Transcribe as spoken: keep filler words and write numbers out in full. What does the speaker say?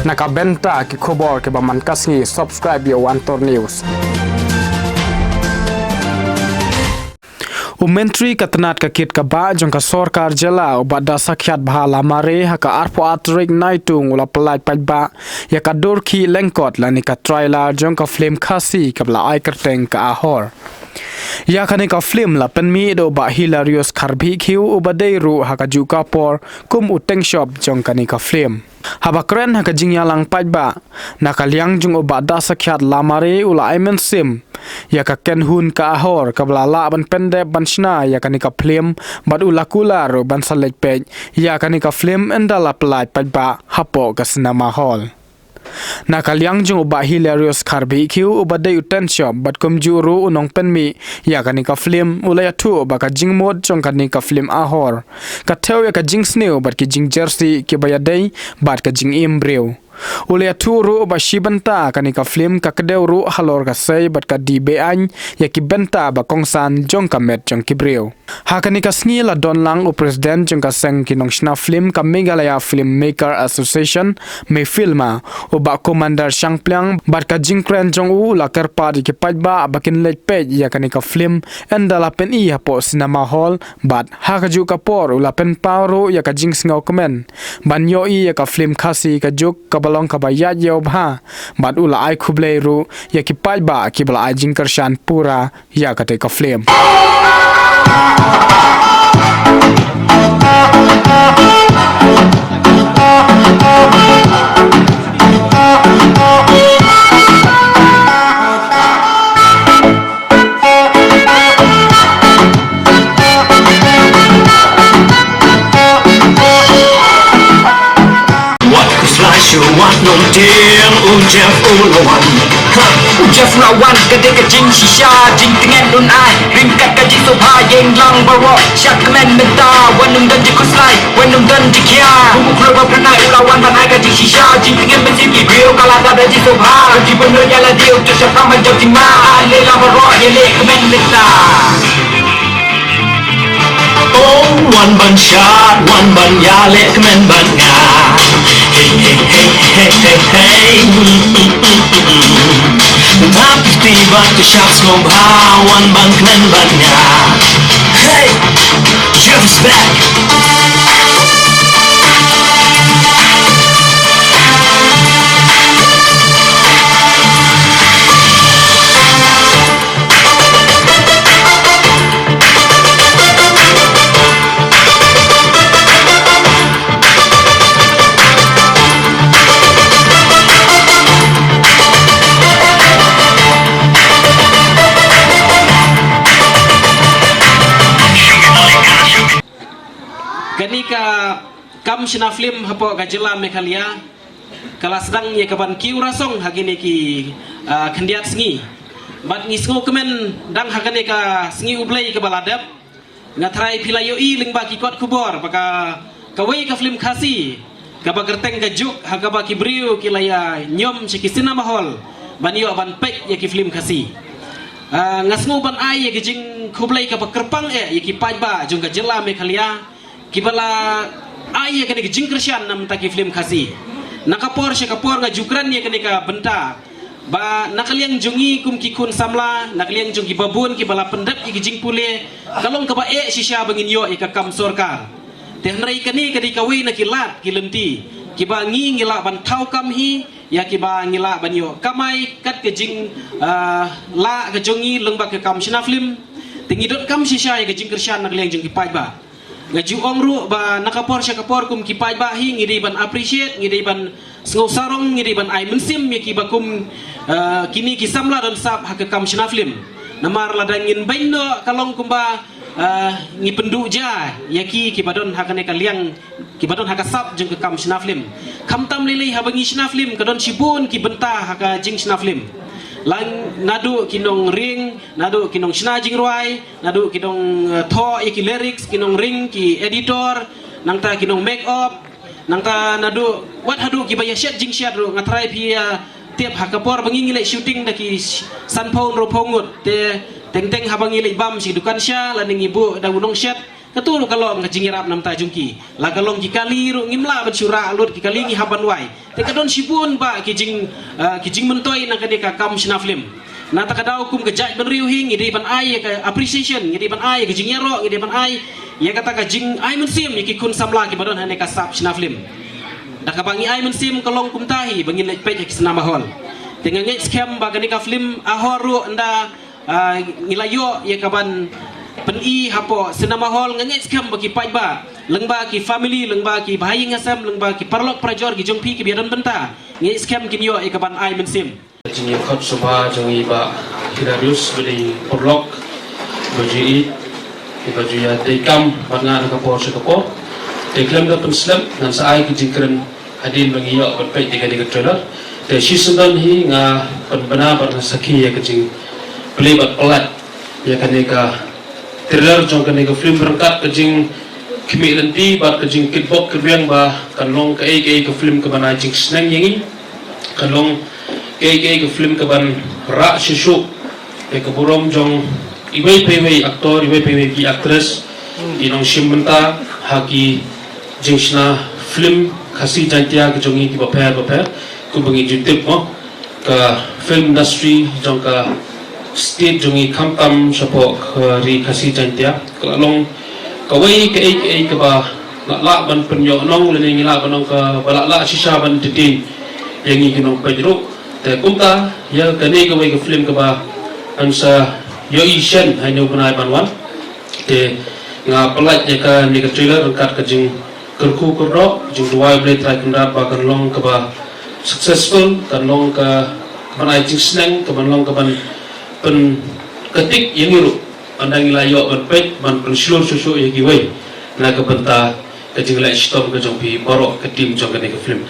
Na ka bynta ki khubor kiba man ka sngi, subscribe ïa u Antor News. U Myntri ka tnat ka kit ka bah jong ka sorkar jylla, u Bah Dasakhiatbha Lamare, ha ka arphew ar tarik Naitung u la pyllait paidbah ïa ka dur khih lyngkot lane ka trailer jong ka film Khasi kaba la ai kyrteng Ka Ahor. Ïa kane ka film la pynmih da u Bah Hilarius Kharbhih Khiu uba dei ruh ha kajuh ka por kum u teng shop jong kane ka film. Haba kren ha ka jingïalang paidbah, na ka liang jong u Bah Dasakhiat Lamare u la ai mynsiem ïa ka kynhun Ka Ahor kaba la lah ban pyndep ban shna ïa kane ka film, bad u la kular ruh ban sa leit peit ïa kane ka film ynda la pyllait paidbah hapoh ka cinema hall. Na ka liang jong u Bah Hilarius Kharbhih Khiu uba dei u teng shop bad kumjuh ruh u nongpynmih ïa kane ka film, u la ïathuh ba ka jingmut jong kane ka film Ahor ka thew ïa ka jingsniew bad ki jingjersih kiba ïadei bad ka jingim briew. U la ïathuh ruh ba shi bynta kane ka film ka kdew ruh halor ka sei bad ka die be-aiñ ïa ki bynta ba kongsan jong ka met jong ki briew. Ha kane ka sngi la don lang u President jong ka seng ki nongshna film ka Meghalaya Film Maker Association, MAFILMA, u Bah Commander Shangpliang, bad ka jingkren jong u la kyrpad ïa ki paidbah ba kin leit peit ïa kane ka film ynda la pyni hapoh cinema hall, bad ha kajuh ka por u la pynpaw ruh ïa ka jingsngewkmen ban ïohi ïa ka film Khasi ka juk kaba long kaba ïaid ïew bha, bad u la ai khublei ruh ïa ki paidbah kiba la ai jingkyrshan pura ïa kata ka film. Wat khuslai shuwa nongtieng u Jeff u la wan. Ha, u Jeff u la wan ka dei ka jingshisha, jingtngen un ai ryngkat ka jingsngewbha ïeng lang baroh sha kmen mynta. Wat nym don jingkhuslai, wat nym don jingkhia. Kum u khlur ba phyrnai u la wan ban ai ka jingshisha, jingtngen mynsiem ki briew ka la dap da jingsngewbha. Ka jingpynlut ïa lade u jot shaphrang ban jop jingma. Ale lang baroh ïaleh kmen mynta. Oh, wan ban shad, wan ban ïaleh kmen bad nga. Hey, hey, hey, hey, hey, hey. Tap ti bad ka shad sngewbha, wan ban kmen bad nga. Hey, Jeff is back. Kane ka kam shna film hapoh ka jylla Meghalaya ka la sdang ïa ka ban kiew rasong ha kine ki, ah, khyndiat sngi. Bad ngi sngewkmen dang ha kane ka sngi U Blei kaba la dep, nga tharai phi la ïohi lyngba ki kot khubor ba ka, kawei ka film Khasi kaba kyrteng Ka Juk ha kaba ki briew ki la ïa ñiom sha ki cinema hall ban ïoh ban peit ïa ki film Khasi. Ah, nga sngew ban ai ïa ki jingkhublei kaba kyrpang eh ïa ki paidbah jong ka jylla Meghalaya kiba la ai ïa kane ka jingkyrshan na bynta ki film Khasi. Na ka por sha ka por nga ju kren ïa kane ka bynta ba na ka liang jong ngi kum ki khun samla, na ka liang jong kiba bun kiba la pyndep ïa ki jingpule, ka long kaba eh shisha ba ngin ïoh ïa ka kam sorkar. Te hynrei kane ka dei kawei na ki lad ki lynti kiba ngi ngi lah ban thaw kam hi ïa kiba ngi lah ban ïoh kamai kat ka jing, ah, lah ka jong ngi lyngba ka kam shna film. Te ngi donkam shisha ïa ka jingkyrshan na ka liang jong ki paidbah. Nga ju ong ruh ba na ka por sha ka por kum ki paidbah hi ngi dei ban appreciate, ngi dei ban sngew sarong, ngi dei ban ai mynsiem ïa kiba kum, eh, kine ki samla don sap ha ka kam shna film. Namar lada ngin beiñ noh ka long kumba, eh, ngi pynduh ja ïa ki kiba don ha kane ka liang, kiba don ha ka sap jong ka kam shna film. Khamtam lei lei haba ngi shna film ka don shibun ki bynta ha ka jingshna film. Lang naduh ki nongring, naduh ki nongshna jingrwai, naduh ki nong, eh, thoh ïa ki lyrics, ki nongring, ki editor, nangta ki nong make up, nangta naduh wat haduh kiba ïa shet jingshet ruh, nga tharai phi ïa tip ha ka por ba ngi ngi leit shooting da ki sanphew hynriewphew ngut, te teng teng haba ngi leit bam sha dukan sha lane ngi buh da u nongshet, Katu ruh ka long ka jingïarap namar jong ki. La ka long ki kali ruh ngim lah ban shu rah lut, ki kali ngi hap ban wai. Te ka don shibun bah ki jing, ah, ki jingmyntoi na kane ka kam shna film. Na kata ka daw kum ka jaitbynriew hi ngi dei ban ai ïa ka appreciation, ngi dei ban ai ïa ka jingïaroh, ngi dei ban ai ïa kata ka jingai mynsiem ïa ki khun samla kiba don ha kane ka sap shna film. Da kaba ngi ai mynsiem ka long kumta hi ba ngin leit peit ha ki cinema hall. Te nga ngeit skhem ba kane ka film Ahor ruh ynda, ah, ngi la ïoh ïa kaban pyni hapoh cinema hall, nga ngeit skhem ba ki paidbah, lyngba ki family, lyngba ki bahaïing hasem, lyngba ki paralok parajor ki jong phi kiba ïadon bynta, nga ngeit skhem kin ïoh ïa kaban ai mynsiem. Ka jingïakhot sngewbha jong i Bah Hilarius ba dei paralok ba ju ïeit, ba ju ïadei kam bad nga na ka por sha ka por. Te khlem da pynslem ngan sa ai ka jingkren hadien ba ngi ïoh ban peit ïa kane ka trailer. Te shisyndon hi nga pynbna bad nga sakhi ïa ka jingplie bad pynlait ïa kane ka trailer jong kane ka film ryngkat ka jingkhmih lynti bad ka jingkitbok kitbiang ba kan long kaei kaei ka film kaban ai jingsneng ïa ngi. Kan long kaei kaei ka film kaban rah shuh shuh ïa ka burom jong iwei pa iwei actor, iwei pa iwei ki actress, ki nongshim bynta ha ki jingshna film Khasi Jaiñtia ki jong ngi kiba pher bapher. Kumba ngi ju tip mo, ka film industry jong ka state jong ngi khamtam shapoh ka ri Khasi Jaiñtia ka la long kawei kaei kaei kaba lah lah ban pynïoh nong lane ngi lah ban ong kaba lah lah shisha ban entertain ïa ngi ki nongpeit ruh. Te kumta ïa kane kawei ka film kaba ngan sa ïohi shen ha ïa u bnai ban wan. Te nga pynlait ïa kane ka trailer ryngkat ka jingkyrkhu kyrdoh, jingduwai Blei Trai Kynrad ba kan long kaba successful, kan long ka, kaban ai jingsneng, kaban long kaban pynkatik ïa ngi ruh. Ynda ngi la ïoh ban peit, ban pynshlur shuh shuh ïa kiwei na ka bynta ka jingleh shitom ka jong phi baroh ka team jong kane ka film.